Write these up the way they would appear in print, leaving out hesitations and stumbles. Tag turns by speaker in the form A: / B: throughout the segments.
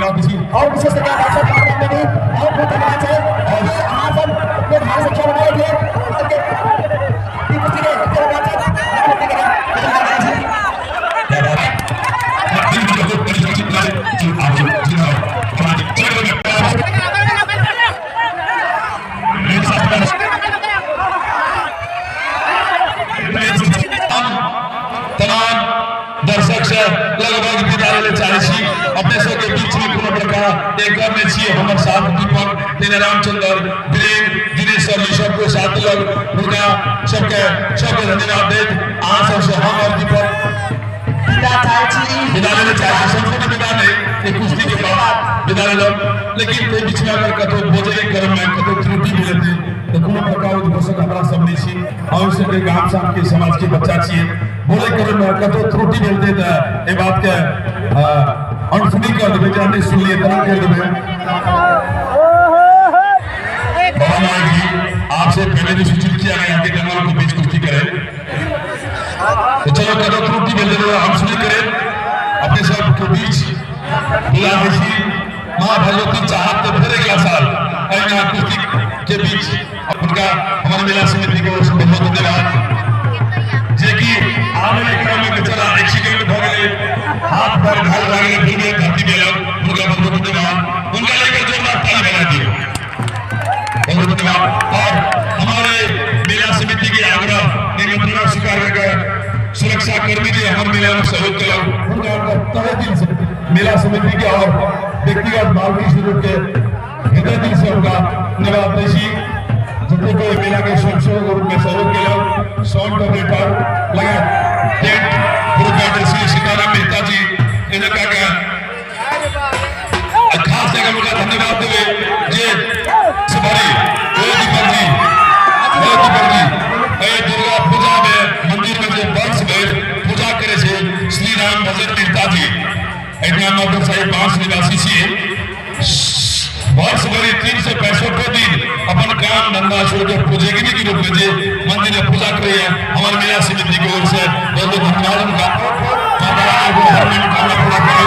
A: धन्यवाद दै छी।
B: और विशेष करके आप सब में भी बहुत बहुत धन्यवाद है। और अहाँ सब इतने भारी संख्या बनाए थे सबके ई कुश्ती के एते रोमांचक
A: क्या बात है। तमाम दर्शक से लगभग विदा ले चाहे छी। अपने सबके बीच में कोनो प्रकार एक में छी हमर साथ दीपक तेने रामचंद्र वीरेंद्र दिनेश सर जी सबको साथ लग हुनका सबके सबके धन्यवाद दैत अहाँ सबसे हम और दीपक
B: विदा चाहै छी।
A: विदा लेने चाहे छी। संपूर्ण विदा नहीं, एक कुश्ती के बाद विदा लेलक, लेकिन ताहि बीच में अगर कतौ बोझे के क्रम में कतौ त्रुटि भेल हेतै तऽ कोनो प्रकार उद्घोषक हमरा सब नहीं छी। हम सबके गाम साम के समाज के बच्चा छियै, बोले क्रम में कतौ त्रुटि भेल हेतै तऽ एहि बात के अनसुनी कर देबै, जे नहीं सुनलियै तना कर देबै। बाबा नायक जी, आपसे पहले भी सूचित किया गया कि जंगल के बीच कुश्ती करें, तो चलो कतौ त्रुटि भेल हेतै तऽ अनसुनी करें। अपने सब के बीच बुला दै छी। माँ भगवती चाहत तो फिर अगला साल अहिना कुश्ती के बीच उनका हमारे मेला समिति के ओर से बहुत बहुत धन्यवाद। जे कि आबे के क्रम में बेचारा एक्सीडेंट भ गेलै, हाथ पैर घायल भऽ गेलै, फिर भी धरती में एलक, उनका बहुत बहुत धन्यवाद। उनका लेकर जोरदार ताली बजा दिए, बहुत बहुत धन्यवाद। और हमारे मेला समिति के आग्रह निमंत्रण स्वीकार करके सुरक्षा कर्मी जी हमारे मेला में सहयोग कलक, उनका तहे दिल से मेला समिति के और व्यक्तिगत बालकृष्ण रूप के हृदय दिल से उनका धन्यवाद दै छी। जते कोई मेला के स्वयंसेवक रूप में सहयोग केलक, साउंड ऑपरेटर लगा टेंट प्रोप्राइटर श्री सीताराम मेहता जी इनका के खास जगह उनका धन्यवाद देवे जे सवारी ओ दीपक जी, ओ दीपक जी, ए दुर्गा पूजा में मंदिर में जे वर्ष भरि पूजा करे छै श्री राम भजन मेहता जी, एहिठाम मधुर साहिब बांस निवासी छियै। वर्ष भरि 365 दिन अपन काम धंधा छोड़ के पूजेगिरी के रूप में जे मंदिर में पूजा करे, हमारे मेला समिति की ओर से बहुत बहुत धन्यवाद उनका। माता रानी को हर मनोकामना पूरा करे।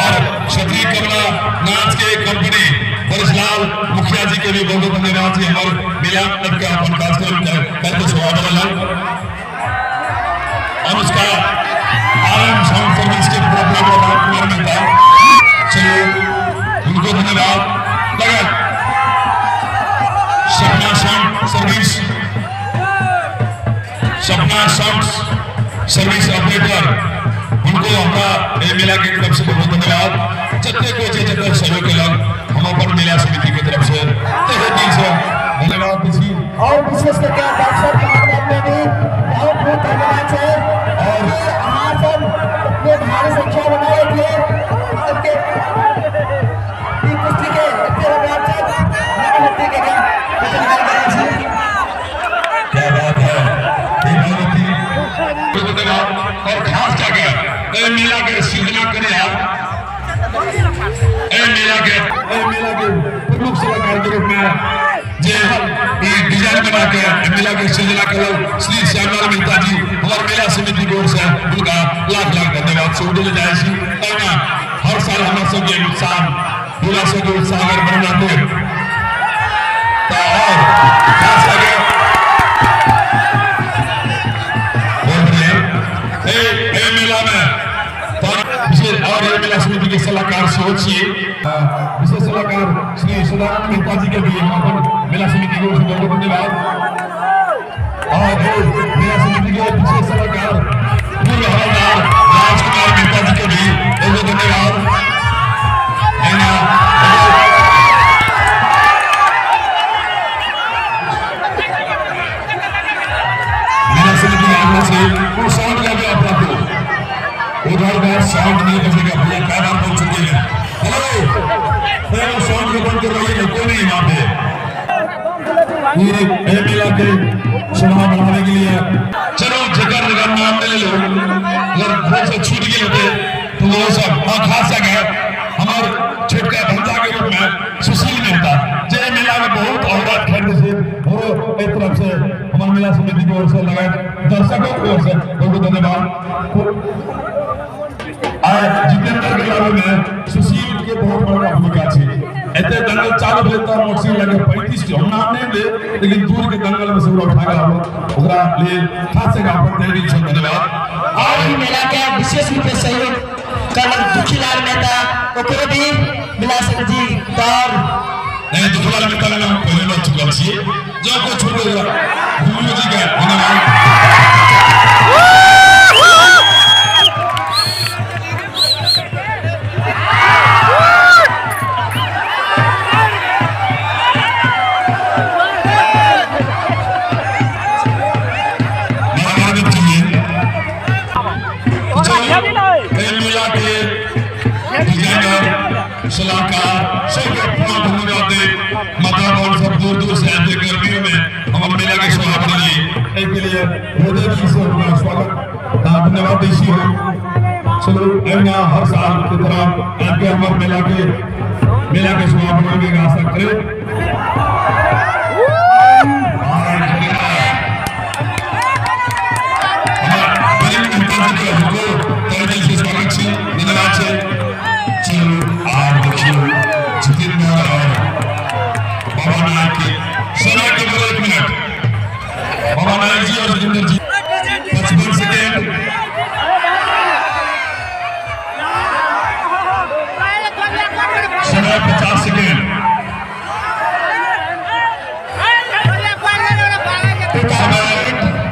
A: और क्षत्रिय कमला नाच के कंपनी बरसलाल मुखिया जी के भी बहुत बहुत धन्यवाद जी, हमारे मेला के अपन कार्यक्रम करके शोभा बढ़ल। अनुष्का आरएम साउंड सर्विस के प्रोपराइटर राम कुमार मेहता, चलिए उनको धन्यवाद। लगन सपना साउंड सर्विस, सपना साउंड सर्विस ऑपरेटर, उनको हमरा एहि मेला के तरफ से बहुत धन्यवाद। जते कोई छै जते सहयोग केलक, हम अपन मेला समिति के तरफ से तहे दिल से धन्यवाद दै छी।
B: और विशेष करके आप सब में भी बहुत बहुत धन्यवाद है। और अहाँ सब इतने भारी संख्या बनाए थे सबके ई कुश्ती के एते रोमांचक के छी।
A: क्या बात है, हे भगवती, धन्यवाद। और खास जाकर ए मेला के सृजना करे आप ए मेला के प्रमुख सलाहकार के रूप में जे ई डिजाइन बना के ए मेला के सृजना करो श्री श्यामलाल मेहता जी, हमारे मेला समिति की ओर से उनका लाख लाख धन्यवाद से उठल जाए छी। तहिना हर साल हमरा सबके उत्साह पूरा सबके उत्साह अगर बढ़ रहते तो और खास करके बहुत बढ़िया। ए ए मेला में तो विशेष और ये मेला समिति के सलाहकार सेहो छियै, विशेष सलाहकार श्री सदानंद मेहता जी के भी हम अपन मेला समिति के ओर से बहुत बहुत धन्यवाद। और ये मेला समिति के विशेष सलाहकार पूर्व हवलदार राजकुमार मेहता जी के भी बहुत बहुत धन्यवाद। एहिना मेला समिति के आग्रह से वो साउंड लगे आप को उधर का साउंड नहीं बजेगा भैया, क्या बात बोल चुके हैं। हेलो, वो साउंड को बंद करवाइए, कोई नहीं वहां पे। ये ये मेला के शोभा बढ़ाने के लिए चलो जगह जगह नाम ले लो, अगर भूल से छूट गए होते तो वो सब। हाँ, खास जगह हमारे छोटका भंजा के रूप में सुशील मेहता जे मेला में बहुत औरत खेल से और एक तरफ से हमारे मेला समिति की ओर से लगाए दर्शकों की ओर से बहुत बहुत धन्यवाद। आज जितेंद्र के बारे में सुशील पूरा मोटरसाइकिल लगे 35 हम नाम नहीं ले, लेकिन दूर के दंगल में से पूरा उठा के आलो, ओकरा लिए खास से अपन तहे दिल से धन्यवाद।
B: और ई मेला के विशेष रूप से सहयोग करलक दुखीलाल मेहता, ओकरो भी मिला जी दौड़।
A: नहीं, दुखीलाल मेहता का नाम पहले लग चुकल छियै, जो को छोड़ दे गुरु जी का धन्यवाद। महाराज जी चलो, एहि मेला के डिजाइनर, सलाहकार सबके पूरा धन्यवाद दे। माता बहन सब दूर दूर से आते, गर्मियों में हमारे मेला के शोभा बढ़ी, एहि के लिए हृदय जी से अपना स्वागत आ धन्यवाद दै छी हम। चलो, एहिना हर साल के तरह आपके हमारे मेला के शोभा बढ़ाने की आशा करें। हमार प्रेम मेहता जी के हमको तहे दिल से स्वागत छी, धन्यवाद छै। चलो, आब देखियौ जितेंद्र और बाबा नायक के समय केवल 1 मिनट। बाबा नायक जी और जितेंद्र जी, 55 सेकेंड। समय 50 सेकेंड। समय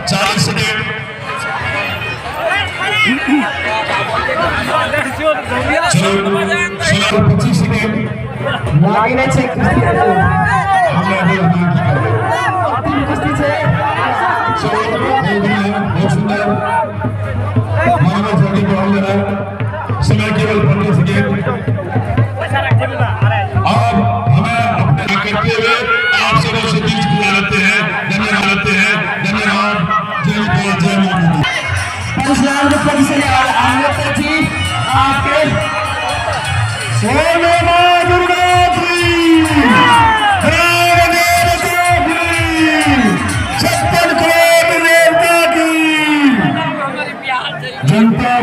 A: 40 सेकेंड। चलो, समय 25 सेकेंड।
B: लागी नहि छै कुश्ती।
A: हमरा अभी अहाँ की करबै?
B: अंतिम कुश्ती छै।
A: चलो, बहुत बढ़िया, बहुत सुंदर। मानव जल्दी बढ़ल रहा है। समय केवल 15 सेकेंड। अब हमें अपने करते हुए आप सबों से बीच बुला लेते हैं, धन्यवाद लेते हैं। धन्यवाद। जय माता, जय माता दी।
B: पंचलाल गुप्ता जी से और आलोक जी आपके।
A: बोलो मां दुर्गा की, देव देवता की, 56 करोड़ देवता की, जनता।